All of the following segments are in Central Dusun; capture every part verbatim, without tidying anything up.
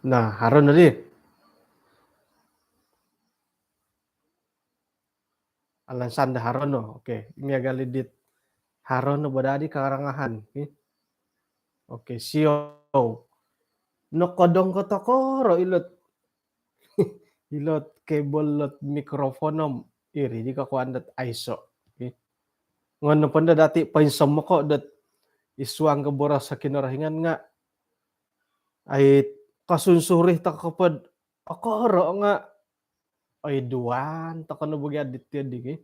Nah, haro no di. Alansan do haro no. Okey, miagal i dit haro no bo dadi karangahan. Okey, siou. Nokodong ko tokoro ilot ilot kabel lot mikrofon om iri di kakuan dot aiso. Ngon nopo ndo dati poinsomoko dot id suang ko boros Kinorohingan nga ai kosunsuri toko pod okoro nga ai duan toko no bagi adit dia digi.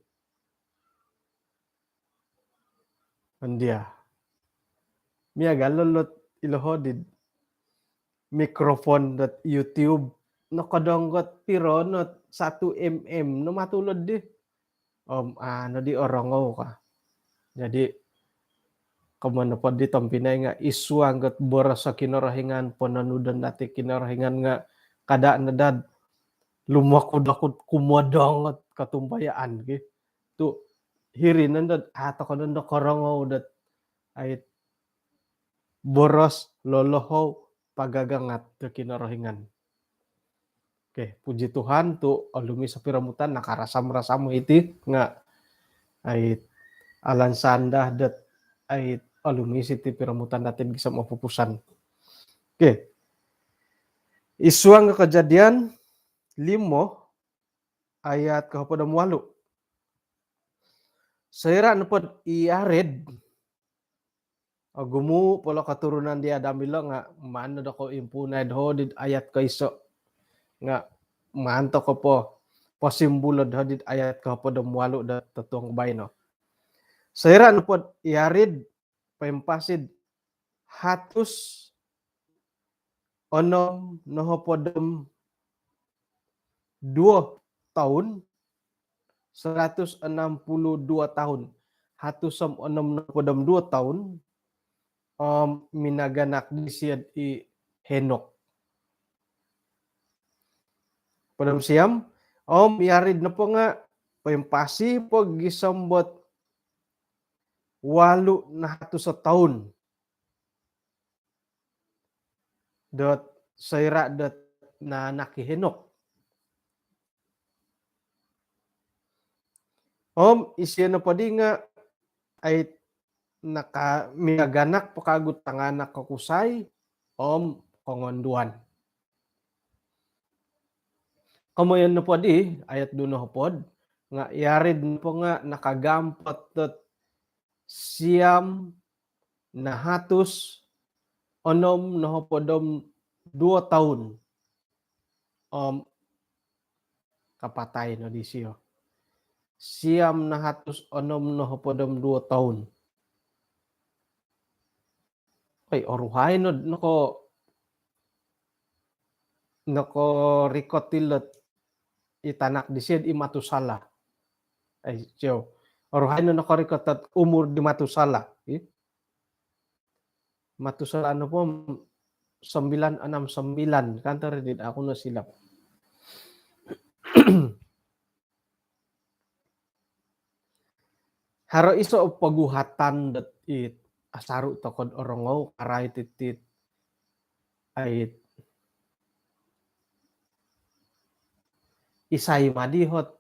Andia. Miagal lo lot ilo hodi mikrofon dot YouTube nokodong got piro not satu mm no matulod di. Om ano di orongou ka. Jadi komoyon nopo di tompinai nga id suang got boros Kinorohingan, pononudon dati Kinorohingan nga kada no dad lumokud-lokud kumodong got kotumbayaan ki. Tu hiri no dad ato kono do korongou dot ait boros lolohou pagagangat do Kinorohingan. Okey, puji Tuhan tu olumis o piromutan nakarasam-rasam iti nga ait alansan daa dot ait olumis iti piromutan dati gisom opupusan. Okey. Id suang Kejadian limo ayat kohopod om walu. Soira nopo di Yared ogumu po lo keturunan di Adam ilo nga maan no do ko impunai do hodi ayat koiso nga maan toko po posimbulo do hodi ayat kohopod om walu do totuong baino. Soira nopo di Yared poimpasi do hatus onom nohopod om duo toun, seratus enam puluh dua tahun, hatus om onom nohopod om duo toun, om minaganak disio di Henok. Podom siam, om Yared nopo nga poimpasi po gisom dot walu nahatus o toun dot soira dot naanak i Henok. Om isio nopo di nga ai naka minaganak po kagu tanganak kokusai om kongonduan. Komoyon nopo di ayat duo nohopod nga Yared nopo nga nakagampot dot siam nahatus onom nohopod om duo toun om kapatai no disio. Siam nahatus onom nohopod om duo toun. Oi, oruhai no noko nokorikot ilot i tanak disio di Matusala. Ai, cio. Oruhai no nokorikot umur di Matusala. Matusala nopo sembilan enam sembilan kan tadi aku no silap. Haro iso poguhatan dot it asaru toko do orongou karai titit ait isai madi hot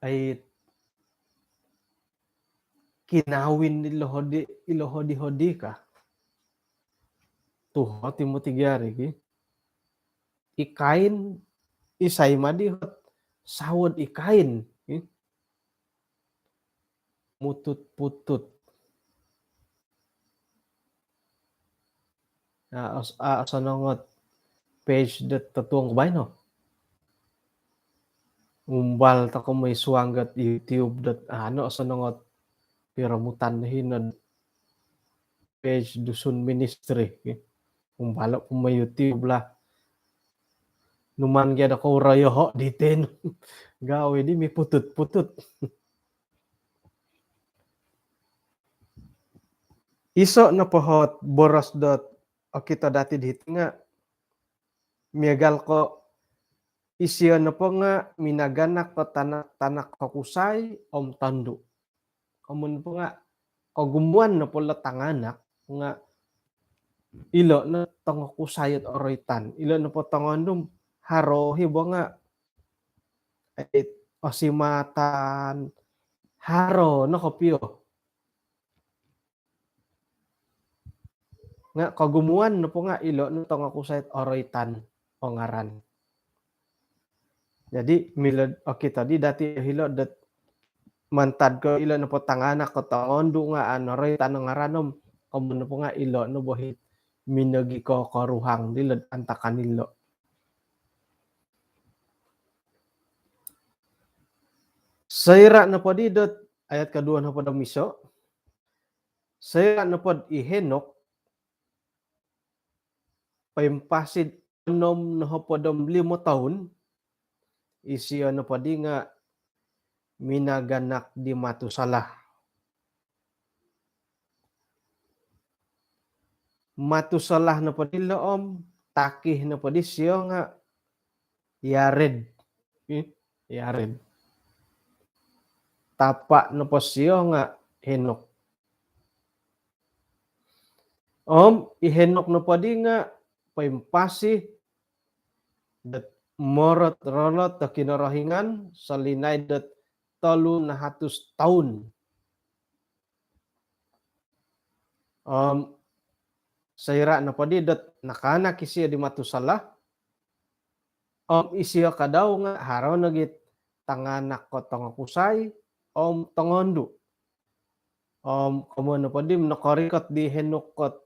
ait kinawin ilo hodi ilo hodi-hodi ka. Tuho Timoti gia ri ki. I Kain isai madi hot sawo di Kain. Mutut-putut. Osonong ot page dot totuong ku baino. Umbal toko moi suang dot YouTube dot ano osonong ot piromutan hino page Dusun Ministry. Umbalo ku moi YouTube lah. Numan gia do kou royoho di ten. Gawe di mi putut-putut. Iso nopo hot boros dot okito dati di hiti nga miagal ko isio nopo nga minaganak ko tanak-tanak kokusai om tondu. Amun nopo nga kogumuan nopo lo tanganak nga ilo no tongokusai ot oroitan, ilo nopo tongondu om haro hi bo nga, eh, osimatan, haro no kopio. Nga kogumuan nopo nga ilo no tongokusai ot oroitan o ngaran. Jadi milo okito di dati hilo dot mantad ko ilo nopo tanganak ko tongondu nga a noroitan o ngaran om, komoyon nopo nga ilo no bo hi minogi ko koruhang dilo antakan ilo. Soira nopo di dot ayat koduo nohopod om iso, soira nopo di Henok poimpasi onom nohopod om limo toun, isio nopo di nga minaganak di Matusalah. Matusalah nopo dilo om taki nopo disio nga Yared. Ih, Yared. Tapa nopo sio nga Henok. Om i Henok nopo di nga poimpasi dot morot-rolot do Kinorohingan solinaid dot tolu nahatus toun. Om soira nopo di dot nakaanak isio di Matusalah, om isio kadau nga haro nogi tanganak ko tongokusai om tongondu. Om komoyon nopo di nokorikot di Henok ot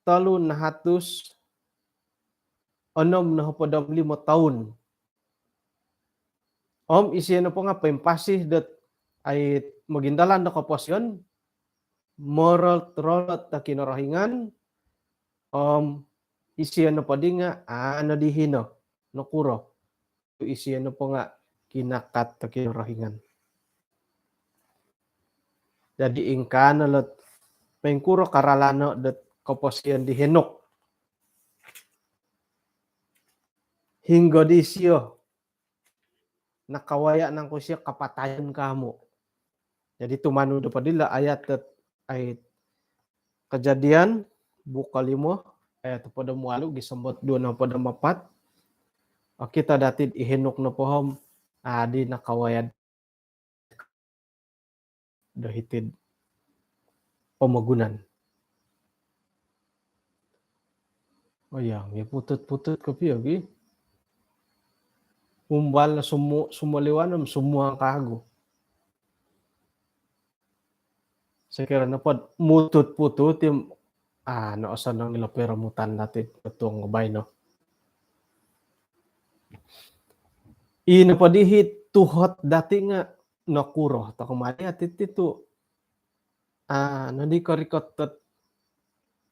tolu nahatus onom nohopod om limo toun. Om isio nopo nga poimpasi dot ai mogindalan do koposion, morot-rolot do Kinorohingan, om isio nopo di nga a nodi hino nokuro tu isio nopo nga kinakat do Kinorohingan. Jadi ingkaa no lot poingkuro karalano dot koposion di Henok. Hinggo di isio nakawaya nangku isio kapatayon ko amu. Jadi tumanud nopo dilo ayat dot, ayat Kejadian buka limo ayat hopod om walu gisom dot duo nohopod om apat. Okito dati di Henok nopo om a di nakawaya do hiti'd pomogunan. Oh ya, ngi putut-putut kopio gi. Umbal sumu-, sumoliwan om sumuang kagu. Sokiro nopo dot mutut-putut ti, ah, no osonong ilo piromutan dati totuong baino. I nopo di hi tuhot dati nga nokuro toko mari ati ti tu, ah, nodi korikot dot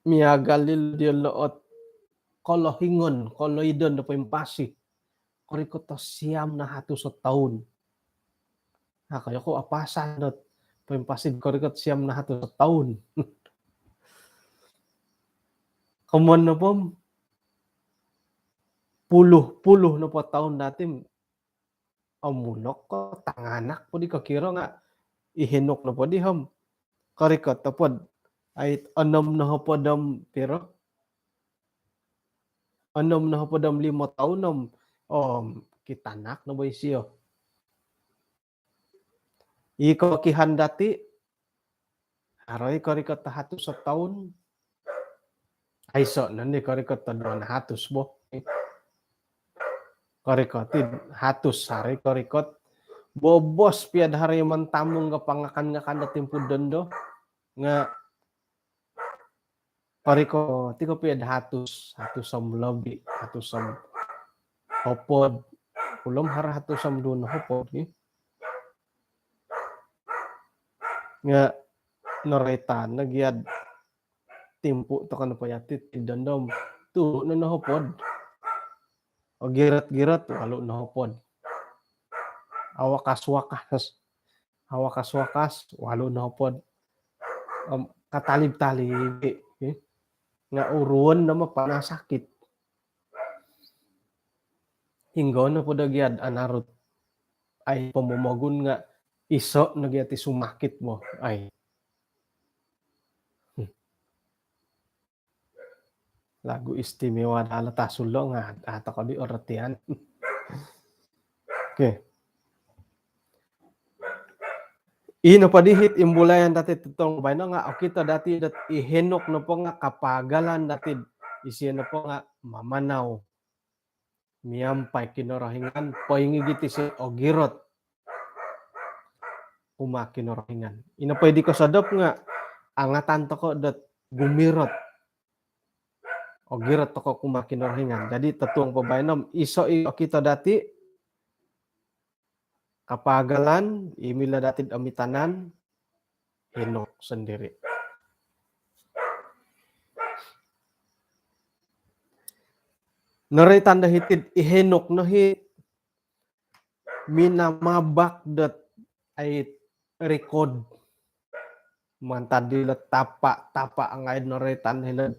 miagal dilo diolo ot kolohingon, koloidon do poimpasi. Korikot do siam nahatus o toun. Ah, koyo ko apasan dot poimpasi korikot siam nahatus o toun. Komoyon nopo om puluh-puluh nopo toun dati om mulok ko tanganak po di kokiro nga i Henok nopo di om korikot nopo dot ai onom nohopod om piro? Onom nohopod om limo toun om, om kitanak no bo isio. I kokihan dati, haro i korikot do hatus o toun. Aiso nondi korikot do duo nahatus bo. Korikot i hatus, haro i korikot. Bobos pia do haro i mantamung do pangakan-ngakan do timpu dondo. Nga korikot i kopio do hatus, hatus om lobi, hatus om hopod. Ulom haro hatus om duo nohopod, eh. Nga noroitan no gia do timpu toko nopo yati id dondo om turu no nohopod. Ogirot-girot, walu nohopod. Awakas-wakas. Awakas-wakas, walu nohopod. Om katalib-talib, eh. Nga uruon no mapanas sakit. Hinggo nopo do gia do anarut. Ai pomomogun nga iso no gia ti sumakit bo. Ai. Hmm. Lagu istimewa dalo tasul lo nga, ah, toko di orotian. Okey. Ino po di hit imbulayan dati totuong baino nga okito dati dot i Henok nopo nga kapagalan dati, isio nopo nga mamanau miampai Kinorohingan, poingigit isio ogirot kumaa Kinorohingan. Ino po di kosodop nga angatan toko dot gumirot. Ogirot toko kumaa Kinorohingan. Jadi totuong po baino om iso i okito dati kapagalan, i milo dati omitanan, Henok sendiri. Noroitan do hiti, i Henok no hi minamabak dot ai rekod mantad dilo tapa-tapa ngai noroitan hilo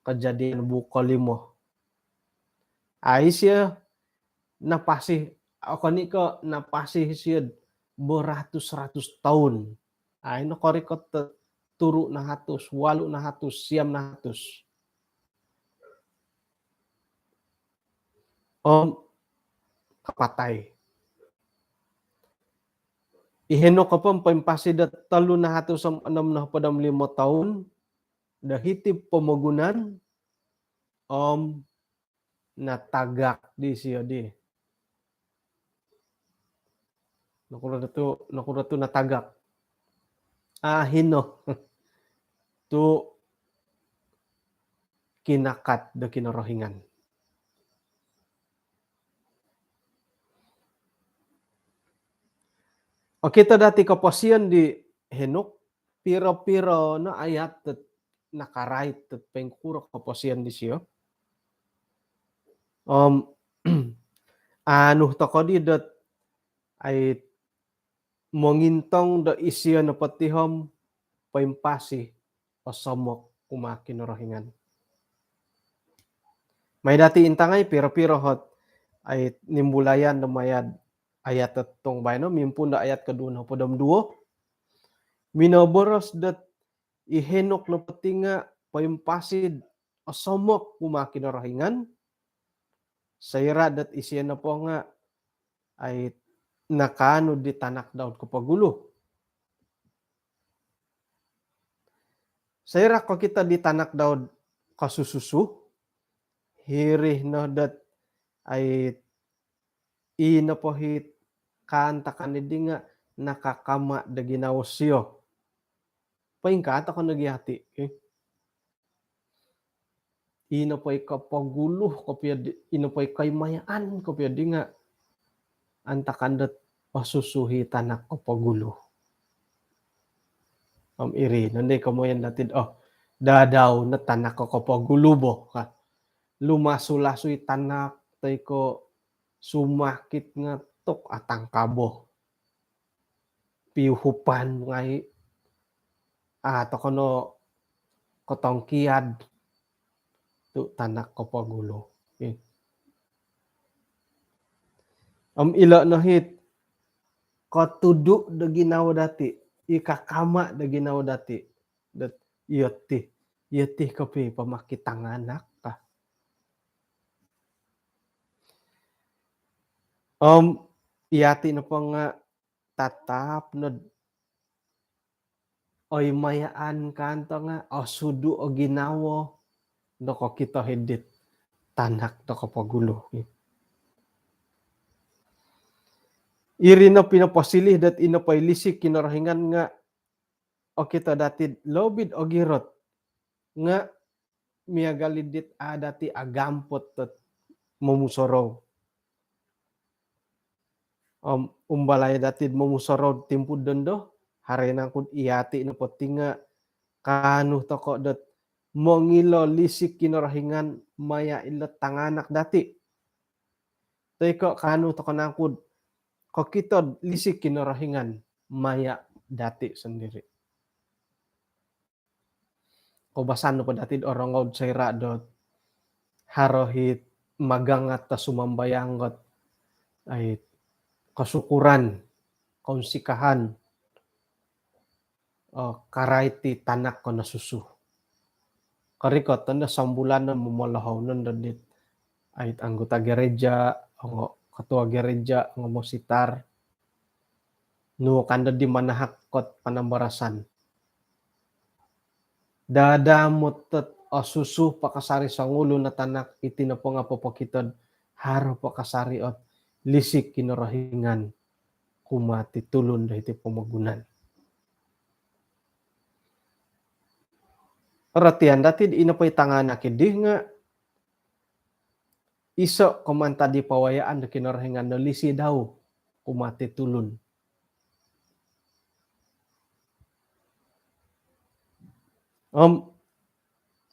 Kejadian buku kolimo. Ai isio napasi, okon i ko napasi isio beratus-ratus toun. Ai nokorikot turu nahatus, walu nahatus, siam nahatus. Om kapatai. I Henok nopo poimpasi do tolu nahatus om onom nohopod om limo toun do hiti pomogunan om natagak disio di. Nokuro tu, nokuro tu natagak? Ah, hino. Tu kinakat do Kinorohingan. Okito dati koposion di Henok, piro-piro no ayat dot nakarait dot poingkuro koposion disio. Om anu toko di dot ai mongintong do isio nopo ti om poimpasi osomok kumaa Kinorohingan. Mai dati intangai piro-piro hot ai nimbulayan do maya'd ayat totuong baino, mimpuun do ayat koduo nohopod om duo. Minoboros dot i Henok nopo ti nga poimpasi osomok kumaa Kinorohingan, soira dot isio nopo nga ai nakaanu di tanak dau kopogulu. Soira kokito di tanak dau kosususu, hiri no dot ai i nopo hit kaantakan di nga nakakama do ginawo sio. Poingkaa toko nogi ati, eh. I nopo i kopogulu kopio di, i nopo i koimayaan kopio di nga antakan dot osusu i tanak kopogulu. Om iri nondo i komoyon dati do, oh, dadau no tanak ko kopogulu bo ka. Lumasu-lasu i tanak toi ko sumakit nga tok atangkabo. Piuhupan ngai, ah, toko no kotongkiad tu tanak kopogulu. Eh. Om ilo no hit kotudu do ginawo dati, i kakama do ginawo dati. Dot iyo ti, iyo ti kopio pamaki tanganak ka. Om iyati nopo nga tatap nod oimayaan kanto nga osudu o ginawo do kokito hidit tanak do kopogulu. Iri no pinoposiliu dot i nopo i lisik Kinorohingan nga okito dati lobi do ogirot nga miagal i dit a dati agampot dot momusorou. Om umbalai dati momusorou timpu dondo, haro nangku iyati nopo ti nga kaanu toko dot mongilo lisik Kinorohingan maya ilo tanganak dati. Toi ko kaanu toko nangku kokito lisik Kinorohingan maya dati sendiri. Koubasan nopo dati do orongou soira dot haro hit magangat do sumambayang dot ai kosukuran, kounsikahan, oh, karait i tanak ko nosusu. korikot nondo sombulan no momolohou nondo dit ait anggota gereja, ongo ketua gereja, ongo mositar. Nu kan do di manahak kot panambarasan. Dada mutet osusu pakasari songulun o tanak iti nopo nga popokitod haro pakasari ot lisik Kinorohingan kumaa ti tulun do hiti pomogunan. Ratian dati ino po i tanganak idi nga iso ko mantad di pawayaan do Kinorohingan do lisi dau kumaa ti tulun. Om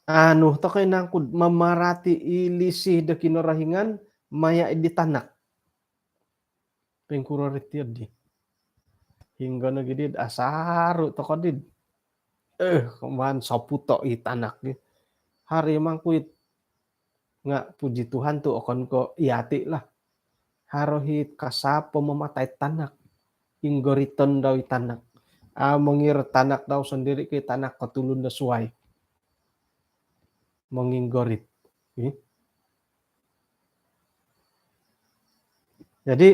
anu tokou nangkud mamarati i lisi do Kinorohingan maya di tanak. Pingkuro ri tiyo di. Hinggo no gidid asaru toko did. Eh, koman soputo i tanak di. Hari mangkuit nga puji Tuhan tu okon ko iyati lah. Haro hi kasap po mamatai tanak. Inggoriton dau i tanak. Ah, mongir tanak dau sendiri ke tanak kotulun do suai. Monginggorit. Ih. Jadi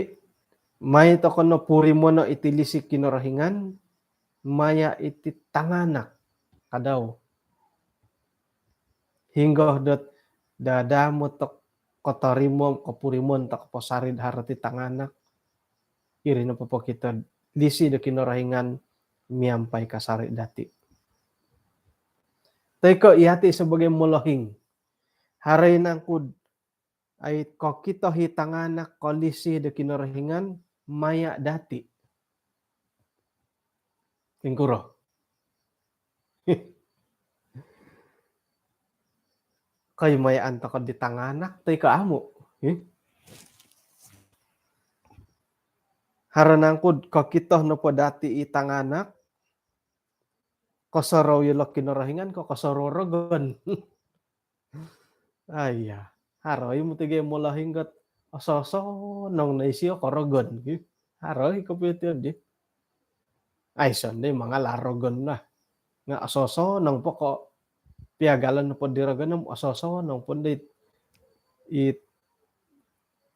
mai toko no purimono iti lisi Kinorohingan maya iti tanganak kadau. Hinggo dot dada mutok kotorimo kopurimon toko posarid harati tanganak. Iri no popokito lisi do Kinorohingan miampai kasari dati. Toi ko iyati sebagai molohing. Harai nangkud ai kokito hi tanganak kolisi do Kinorohingan maya dati. Ingkuro. Kai mayaan toko di tanganak toi ko amu. Haro nangkud kokito nopo dati i tanganak kosorou ilo Kinorohingan ko kosorou rogon. Aiya, haro i mutige molohing got ososonong no isio ko rogon. Haro i kopio tiyo di. Ai sonde mangala rogon lah. Nga ososonong poko piagalan po di rogon om ososonong po di it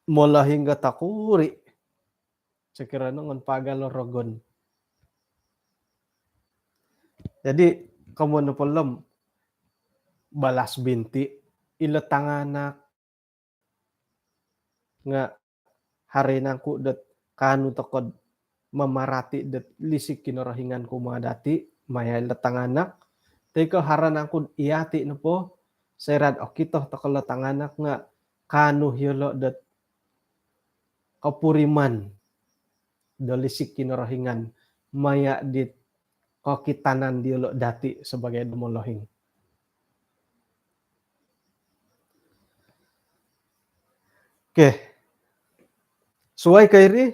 molohing got takuri. Sekiranya ngon pagal rogon. Jadi komo nopo lom balas binti ilo tanganak nga hari nangku dot kanu tokod mamarati dot lisik Kinorohingan kumaa dati maya ilo tanganak toi ko haro nangku iyati nopo serad okito toko lo tanganak nga kanu hiolo dot kopuriman do lisik Kinorohingan maya dit kokitanan diolo dati sebagai do molohing. Okey. Suai ko iri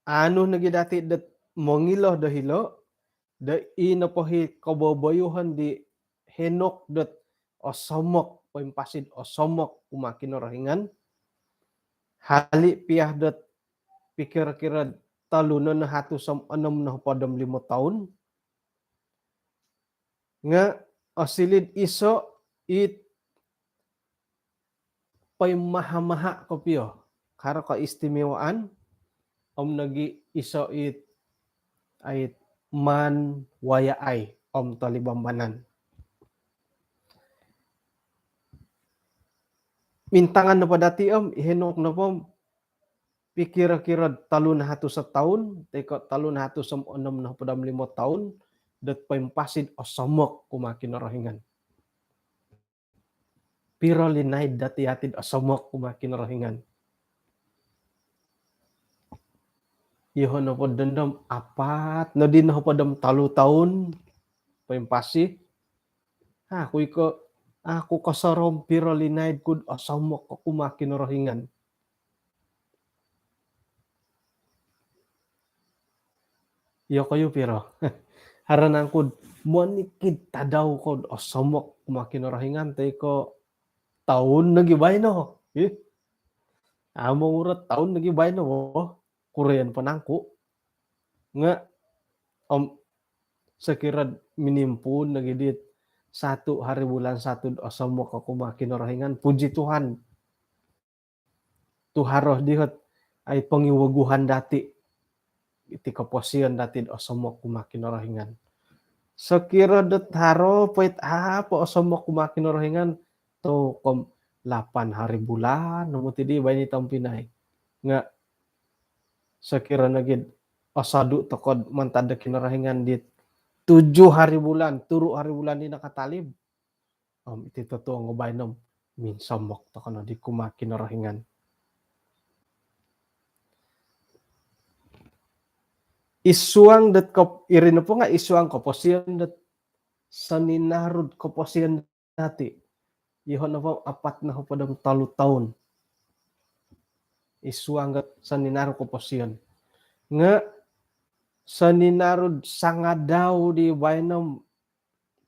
anu nogi dati dot mongilo do hilo do i nopo hi koboboyuhon di Henok dot osomok poimpasid osomok kumaa Kinorohingan. Hali pia dot pikir-kira tolu no hatus om onom no hopod om limo toun. Nga osilid iso it poimaha-maha kopio. Haro keistimewaan om nogi iso it ait maan wayaai om tolibambanan. Mintangan nopo dati om i Henok nopo pikir-kira tolu no hatus toun toi ko tolu no hatus om onom no hopod om limo toun dot poimpasid osomok kumaa Kinorohingan. Piro linaid dati atid osomok kumaa Kinorohingan? Yoho nopo dondom apat nodi no hopod om tolu toun poimpasi. Aku iko aku kosorom piro linaid kud osomok kumaa Kinorohingan. Iyo koyu piro. Haro nangkud monikid tadau kod osomok kumaa Kinorohingan toi ko toun nogi baino. Ih. Amo ngurot toun nogi baino bo. Kuroyon po nangku. Nga om sokiro minimpuun nogi dit satu hari bulan satu osomok kumaa Kinorohingan, puji Tuhan. Tu haro dihot ai pongiwoguhan dati iti koposion dati osomok kumaa Kinorohingan. Sokiro dot haro poit apa osomok kumaa Kinorohingan, tu kom lapan hari bulan no moti di baino tompinai. Nga sokiro nogi osodu tokod mantad do Kinorohingan di tujuh hari bulan, turu hari bulan di nakatalib. Om iti totuong baino minsomok toko no di kumaa Kinorohingan. Isuang dot kop iri nopo nga isuang koposion dot soninarud koposion dati. Iho nopo apat nohopod om tolu toun. Isuang dot soninarud koposion. Nga soninarud sangadau di baino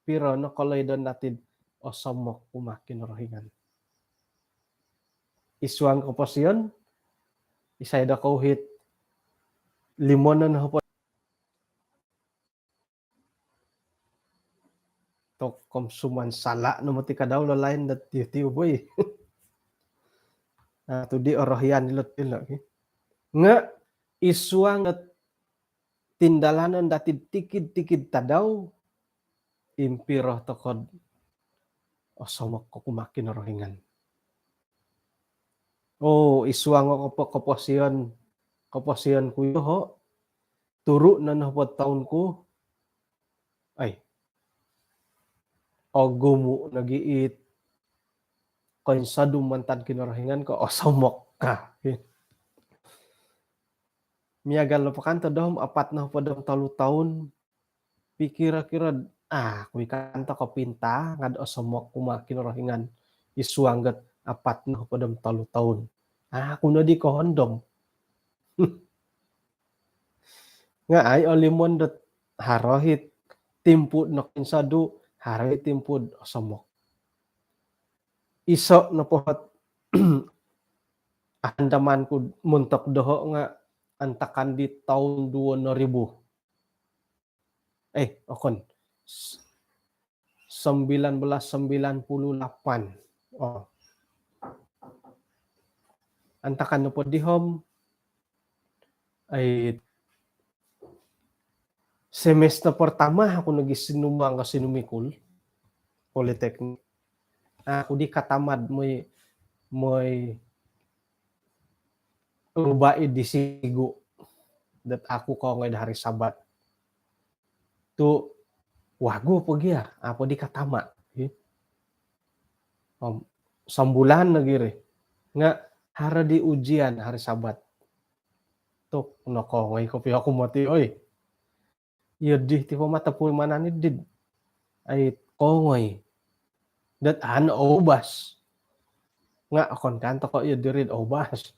piro no koloidon dati osomok kumaa Kinorohingan. Isuang koposion, isai do kouhit limo no nohopod tokom suman sala no moti kadau lo lain dot YouTube boi. Nah, tu di orohian ilot ilo. Nga isuang dot tindalanon dati tikid-tikid tadau, impiro tokod osomok kumaa Kinorohingan. Oh, isuang ko koposion, koposion ku yoho, turu no nohopod toun ku. Ai, ogumu nogi it koinsodu mantad Kinorohingan ko osomok ka. Miagal nopo kanto dom apat nohopod om tolu toun, pikiro-kiro, ah, aku ikan to kopinta ngad osomok kumaa Kinorohingan isuang dot apat nohopod om tolu toun. Ah, aku no di kohondom. Nga ai olimon dot haro hit timpu nokoinsodu, haro hit timpu osomok. Iso nopo hot andaman ku montok doho nga antakan di toun duo no ribu. Eh, okon. Sembilan belas sembilan puluh lapan. Oh. Antakan nopo di hom ai semester pertama aku nogi sinumuang ka sinumikul politeknik. Aku di katamad moi, moi rubai di sigu dot aku kongoi do hari Sabat. Tu wagu po gia, apo di katama. Om sambulan nogi ri. Nga haro di ujian hari Sabat. Tu nokongoi kopio aku moti, oi. Iyo di tipo mata purimanan ni did. Ai kongoi. Dot an obas. Nga okon kan toko iyo diri obas.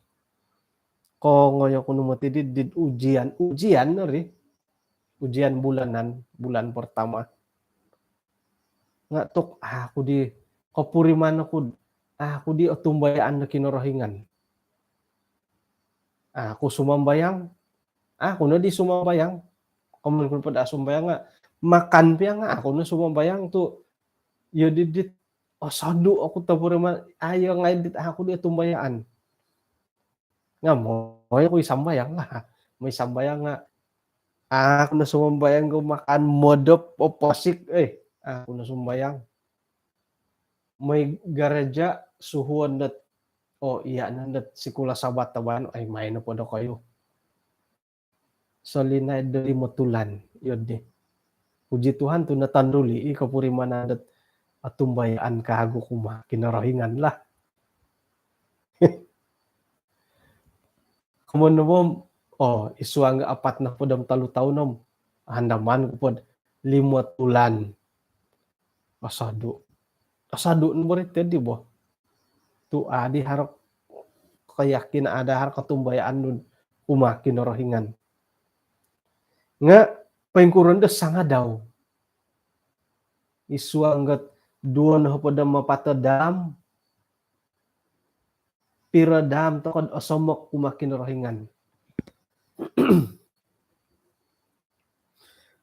Kongoi aku no moti did, did ujian. Ujian no ri. Ujian bulanan, bulan pertama. Nga tu aku di kopuriman aku, aku di otumbayaan do Kinorohingan. Aku sumambayang, aku no di sumambayang. Komun kun pada sumambayang nga, makan pia nga aku no sumambayang tu. Iyo didit osodu aku topuriman, ayo ngai dit aku di otumbayaan. Nga moi aku isambayang lah. Moi sambayang nga, aku no sumambayang ku makan modop oposik, eh, aku no sumambayang. Moi gereja suhuon dot, oh iya no dot sikula Sabat taban, ai main apa dokoyu. Solinaid do limo tulan, iyo di. Puji Tuhan tu natanduli i kopurimanan dot otumbayaan kagu kumaa Kinorohingan lah. Komun no bom, oh, isuang apat nohopod om tolu toun om, andaman ku pod limo tulan. Osodu. Osodu no bori tedi bo. Tu adi haro keyakinan, ada haro kotumbayaan nun kumaa Kinorohingan. Nga poingkuro no do sangadau. Isuang dot duo nohopod om apat o dam, piro dam tokod osomok kumaa Kinorohingan.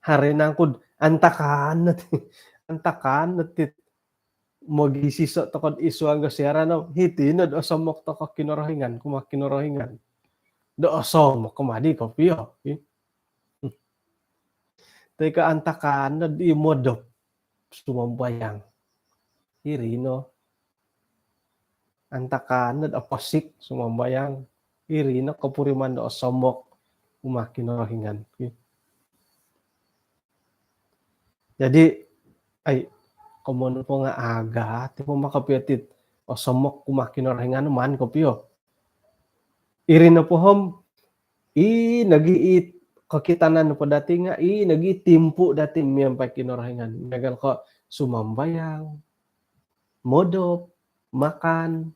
Hari nangkud antakan no ti. antakan no ti mogisiso' toko' id suang do siaran om hiti nod osomok toko' Kinorohingan kumaa Kinorohingan. Do osomok kumaa di kopio. Toi ko' antakan nod i modop sumambayang. Iri no. Antakan nod oposik sumambayang. Iri no kopuriman do osomok kumaa Kinorohingan. Jadi, ai, komoyon po nga' agat i po maka piotit osomok kumaa Kinorohingan maan kopio. Iri nopo om, i nogi i kokitanan nopo dati' nga' i nogi i timpu' dati' miampai Kinorohingan. Miagal ko' sumambayang, modop, makan.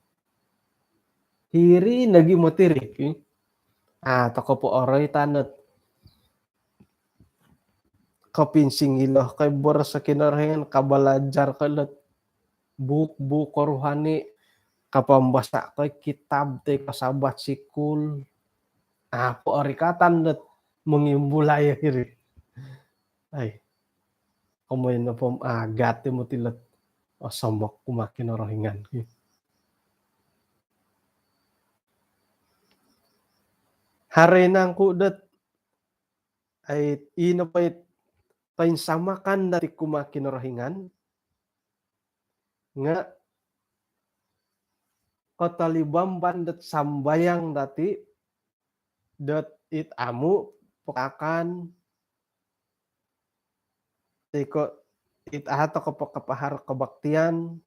Hiri nogi moti ri. Aa, toko' po oroitan ot kopinsingilo ko i boros o Kinorohingan, kabalajar ko ilot buuk-buuk rohani, kapambasa' ko i kitab toi ko Sabat sikul. Aa, po orikatan dot mongimbulai hiri. Ai. Komoyon nopo om agat i moti ilot osomok kumaa Kinorohingan. Haro i nangku dot, ai, i nopo it poinsamakan dati' kumaa Kinorohingan nga' kotolibamban dot sambayang dati' dot it amu' pakakan, toi ko' it aha toko' po kapaharo kabaktian.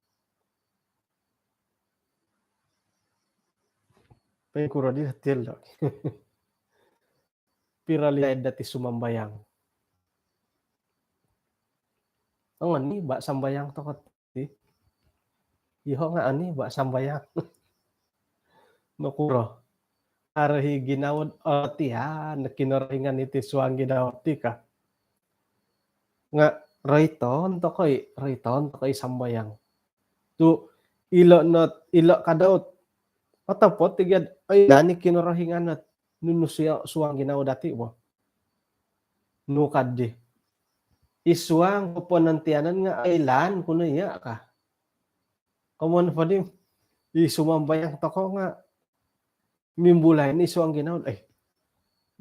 Poingkuro di dati' ilo'. Piro liaid dati' sumambayang? Ongoni ba sambayang toko' ti? Iyoho' nga' oni ba sambayang. Nokuro? Haro i ginawo dot otian Kinorohingan iti suang ginawo ti ka. Nga' roiton toko' i, roiton toko' i sambayang. Tu' ilo' no, ilo' ka dot otopot i gia dot oilaan i Kinorohingan ot nunu sio suang ginawo dati' bo. Nu kaddi. I suang poponontiyanan nga' oilaan ku no iya' ka. Komoyon po di i sumambayang toko' nga' mimbulai ni suang ginawo, eh,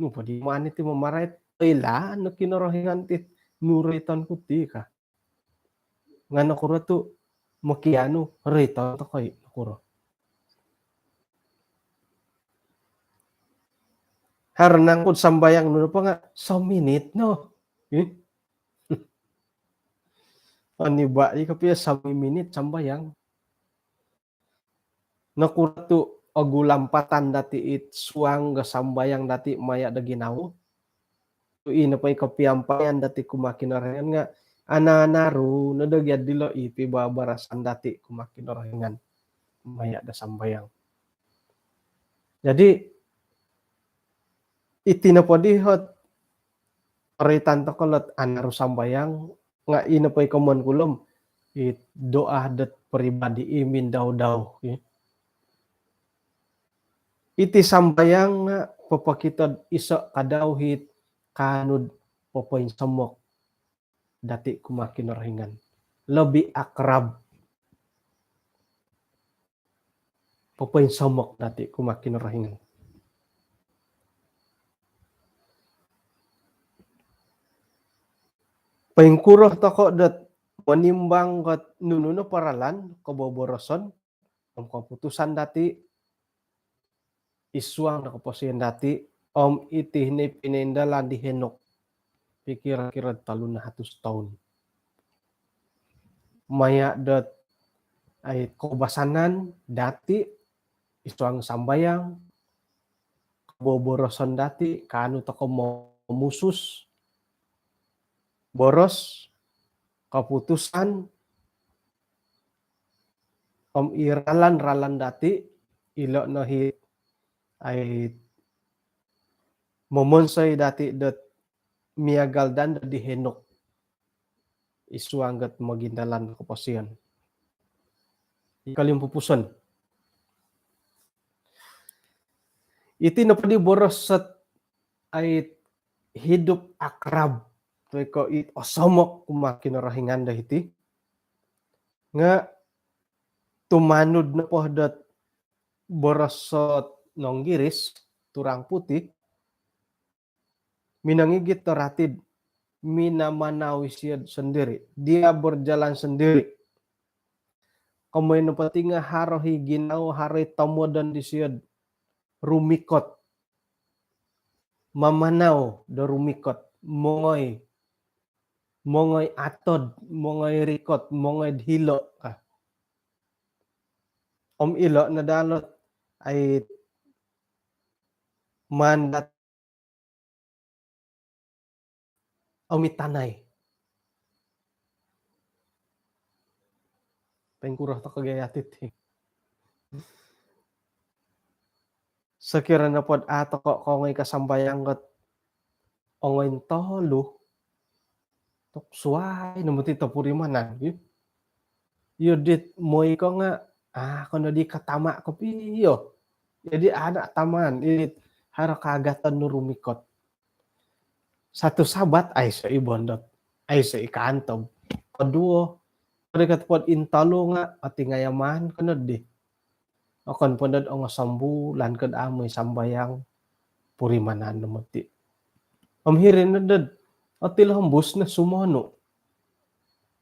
nu po di maan iti mamarait, oilaan no Kinorohingan ti nu roiton ku ti ka. Nga' nokuro tu' mokianu roiton toko' i, nokuro? Haro nangku'd sambayang nu nopo nga' sominit no. Ih. Oni ba i kopio sominit sambayang. Nokuro tu' ogu lampatan dati' it suang ga sambayang dati' maya' do ginawo. Tu' ino po i kopiampaian dati' kumaa Kinorohingan nga' ana-anaru no do gia dilo' i pibabarasan dati' kumaa Kinorohingan maya' do sambayang. Jadi, iti nopo di ot roitan toko' lot anaru sambayang, nga' ino po i komoyon ku lo om i doa dot peribadi i mindau-dau, i. Iti sambayang nga' popokito'd iso' kadau it kaanu'd popoinsomok dati' kumaa Kinorohingan. Lebih akrab. Popoinsomok dati' kumaa Kinorohingan. Poingkuro toko' dot monimbang dot nunu nopo ralan, koboboroson om koputusan dati' i suang do koposion dati', om iti ni pinoindalan di Henok, pikira-kira tolu nahatus toun. Maya' dot ai koubasanan dati' i suang sambayang, koboboroson dati', kaanu toko' momusus, boros, koputusan, om i ralan-ralan dati', ilo' no i ai momonsoi dati' dot miagal dan di Henok i suang dot mogindalan koposion. I kolimpupuson. Iti nopo di boros dot ai hidup akrab. toi ko it osomok kumaa Kinorohingan do hiti. Nga tumanud nopo dot boros ot Nonggiris, turang putih, minongigit do rati do minamanau isio sendiri. Dia berjalan sendiri. Komoyon nopo ti nga haro i ginawo, haro i tomodon disio do rumikot. Mamanau do rumikot. Mongoi. Mongoi atod, mongoi rikot, mongoi hilo ka. Om ilo no daa lo, ai, mandat om i tanai. Poingkuro toko gia yati ti. Sokiro nopo do a toko kongoi kasambayang ot ongoi tolu, tok suai no moti topurimanan, ki. Iyo dit moi ko nga, a, kono di katama kopio. Jadi anak taman, ini haro kaagaton nu rumikot. Satu Sabat, aiso i bondot. Aiso i kaantob. Koduo, ori kotopot intolu nga, otingayaman kono di. Okon po dot ongo sombulan ko do a moi sambayang, purimanan no moti. Om hiri no dot otilombus no sumonu.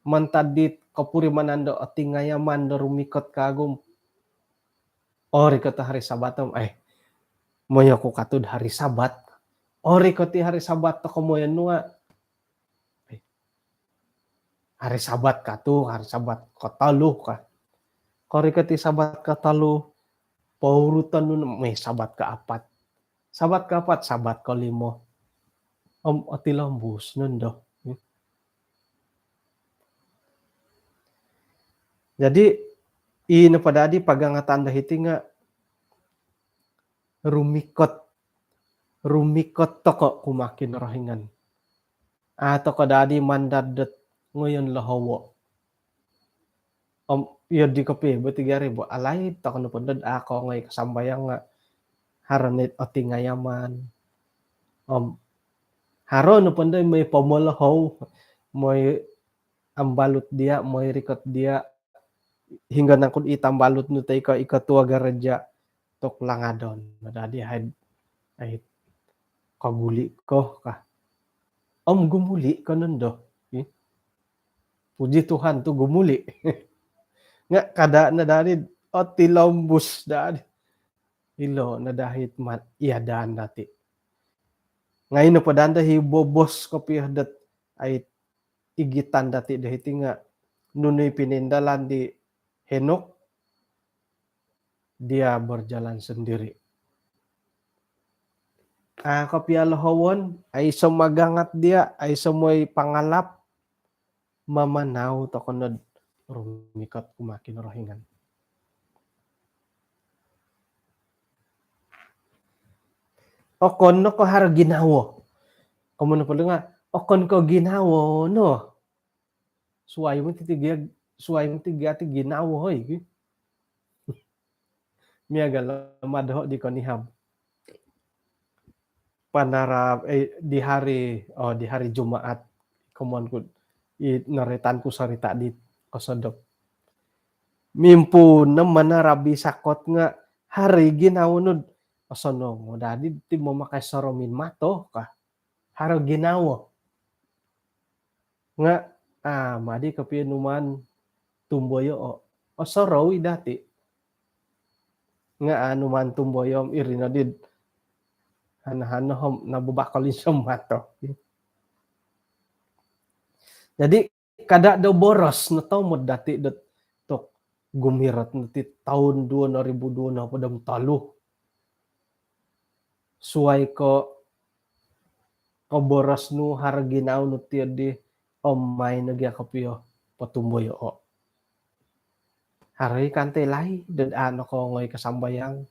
Mantad dit kopurimanan do otingayaman do rumikot kagu om. Ori koto hari Sabat om, ai, moi oku katu do hari Sabat. Ori koti hari Sabat toko moi nua. Hari Sabat katu, hari Sabat kotolu ka. Kori koti Sabat kotolu, pouruton nu moi Sabat kaapat. Sabat kaapat, Sabat kolimo. Om otilombus nondo. Jadi, i nopo dadi pagangatan do hiti nga rumikot, rumikot toko kumaa Kinorohingan. A toko dadi mandad dot ngoyon lohowo. Om iyo di kopi, bo tiga ribu, alaid toko nopo dot a kongoi kasambayang nga haro no it otingayaman. Om haro nopo dot moi pomolohou, moi ambalut dia, moi rikot dia, hinggo nangku do i tambalut nu toi ko i ketua gereja, tok langadon. Dadi hai, ai, koguli ko ka. Om gumuli ko nondo. Ih. Puji Tuhan tu gumuli. Nga kada no dadi, otilombus dadi. Ilo no dahit mat, iya dan dati. Nga ino po dan dahi bobos kopio dot, ai, igitan dati do hiti nga nunu i pinindalan di Henok, dia berjalan sendiri. A kopio lohowon, aiso magangat dia, aiso moi pangalap, mamanau toko no do rumikot kumaa Kinorohingan. Okon no ko haro ginawo. Komoyon nopo nga, okon ko ginawo no. Suai moti gia, suai moti gia ti ginawo, hoi, ki. Miagal mada doho di konihab. Panarap, eh, di hari, oh, di hari Jumaat, komoyon ku, i noroitan ku sorita di kosodop. Mimpuun no manarabi sakot nga haro i ginawo nu do osonong dadi ti mamakai soromin mato ka. Haro ginawo. Nga, a, madi kopio numaan tumboyo o. Osorou i dati. Nga, a, numaan tumboyo om iri nodi do hano-hano om nababakol insom mato. Jadi, kada do boros no tomod dati dot tok gumirot no ti toun duo noribu duo nohopod om tolu. Suai ko, ko boros nu haro ginawo nu ti di om mai no gia kopio potumboyo o. Haro i kanto laid dot a nokongoi kasambayang.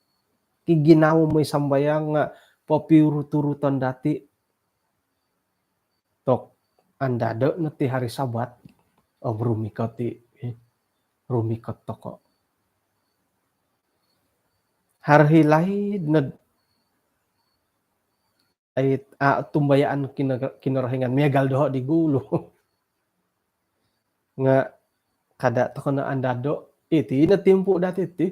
Ki ginawo moi sambayang nga popiurut-uruton dati. Tok andado no ti hari Sabat, om rumikot i, eh, rumikot toko. Haro i laid no ai, a, tumbayaan kino-, Kinorohingan miagal doho di gulu. Nga kada tokou no andado, iti no timpu dati ti.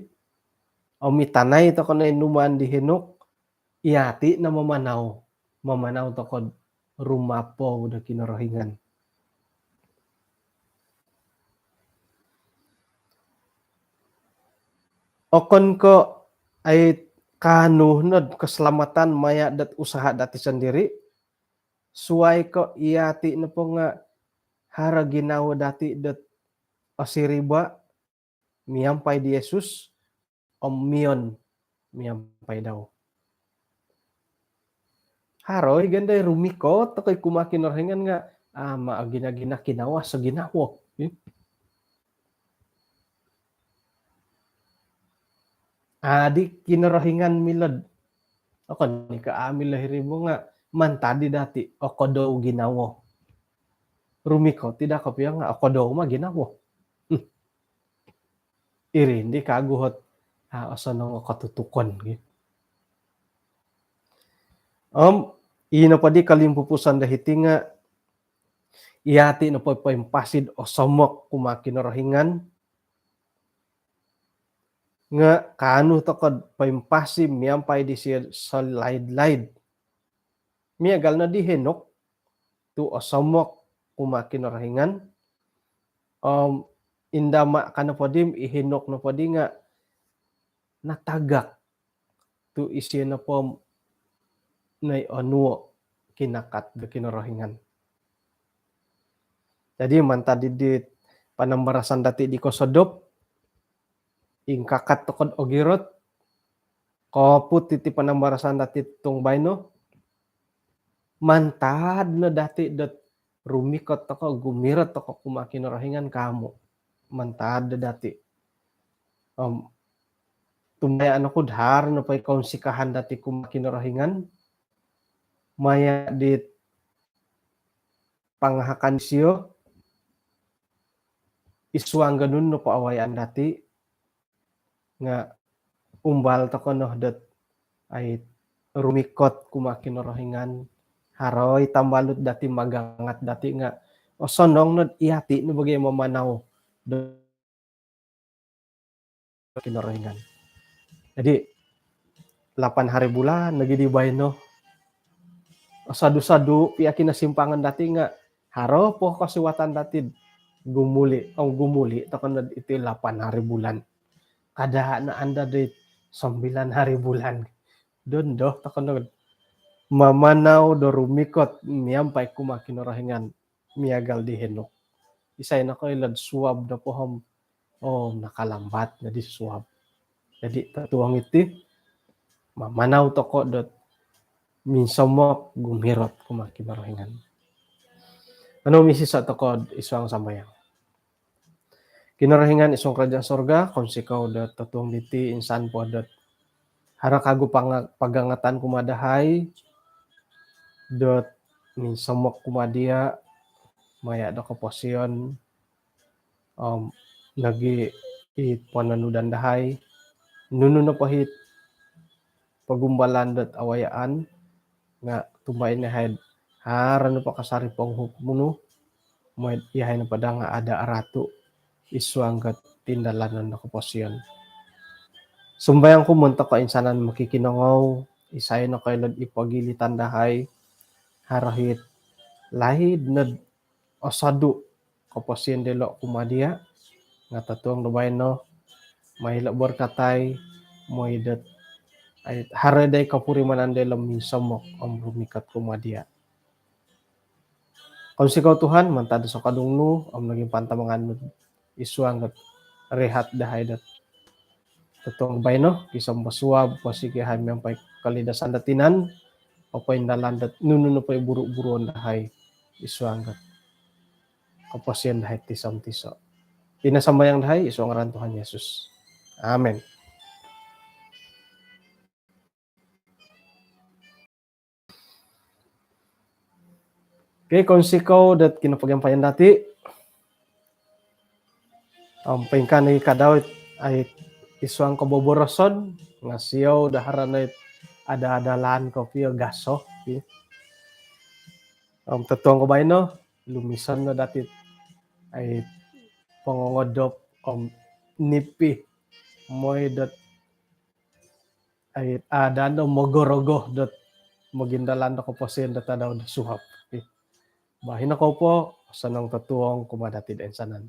Om mitanai tokou no inuman di Henok, iyati no mamanau, mamanau tokou rumapou do Kinorohingan. Okon ko ai kaanu nod keselamatan maya dot usaha dati sendiri, suai ko iyati nopo nga haro ginawo dati dot osiriba miampai di Yesus, om miyon miampai dau. Haro i gandai rumikot tokou kumaa Kinorohingan nga, ama agina-gina kinawas o ginawo. Adi Kinorohingan milo'd, okon i ko amilo hiribo nga mantad di dati okodou ginawo. Rumikot i da kopio nga okodou ma ginawo. Hmm. Iri ndi kaguhot, a, osonong o kotutukon, gitu. Om ino podi kolimpupuson do hiti nga iyati nopo poimpasi do osomok kumaa Kinorohingan, nga kaanu tokou poimpasi miampai disio solaid-laid. Miagal no di Henok, tu osomok kumaa Kinorohingan. Om indama kano podi, i Henok no podi nga natagak tu isio nopo noi onuo kinakat do Kinorohingan. Jadi mantad di panambarasan dati di kosodop, ingkakat tokou do ogirot, koput iti panambarasan dati tung baino, mantad no dati dot rumikot tokou, gumirot tokou kumaa Kinorohingan kamu. Mantad no dati. Om tumbayaan oku do haro nopo i kounsikahan dati kumaa Kinorohingan maya di pangahakan disio, id suang do nunu nopo awayaan dati, nga umbal tokou no dot ai rumikot kumaa Kinorohingan, haro i tambalut dati, magangat dati nga osonong no iyati no bagai mamanau do Kinorohingan. Jadi lapan hari bulan lagi di baino. Sodu-sodu pia kinosimpangan dati nga haro po kosiwatan dati gumuli, om gumuli tokou no iti lapan hari bulan. Kada no andado di sembilan hari bulan. Dondo tokou no mamanau do rumikot miampai kumaa Kinorohingan miagal di Henok. Isai nokoilo do suab nopo om, oh, nakalambat no di suab. Jadi totuong iti, mamanau tokou dot minsomok gumirot kumaa Kinorohingan. Anu, misisa tokou id suang sambayang. Kinorohingan id suang kerajaan sorga, kounsikou dot totuong diti insan po dot haro kagu panga-, pagangatan kumaa dahai dot minsomok kumaa dia maya do koposion, om nogi i pononudan dahai, nunu nopo it pogumbalan dot awayaan, nga tumbayaan yahai do haro nopo kasari ponguhup nu, mooi do yahai nopo daa nga ada aratu id suang dot tindalanon do koposion. Sumbayang ku montok koinsanan mokikinongou, isai nokoilo do id pogilitan dahai haro it laid no do osodu koposion diolo kumaa dia, nga totuong do baino, mooi ilo berkatai, mooi dot ai haro daa i kopurimanan diolo minsomok om rumikot kumaa dia. Kounsikou Tuhan, mantad do sokodung nu, om nogi pantamangan nu id suang dot rehat dahai dot totuong baino, gisom po suab, posik yahai miampai kolidasan do tinan, popoindalan dot nunu nopo i buru-buruon dahai id suang dot koposion dahai tiso-tiso. Iti no sambayang dahai id suang ngaran Tuhan Yesus. Amin. Okey, kounsikou dot kinopogiampayan dati. Om poingkaa nogi kadau it, ai, id suang koboboroson, nga siou do haro no it ada-adalan kopio gaso, pi. Om totuong ko baino, lumison no dati ai pongongodop om nipi moi dot ai adan do mogorogo dot mogindalan do koposion dot tadau do suhop, pi. Baino kou po, osonong totuong kumaa dati do insanan.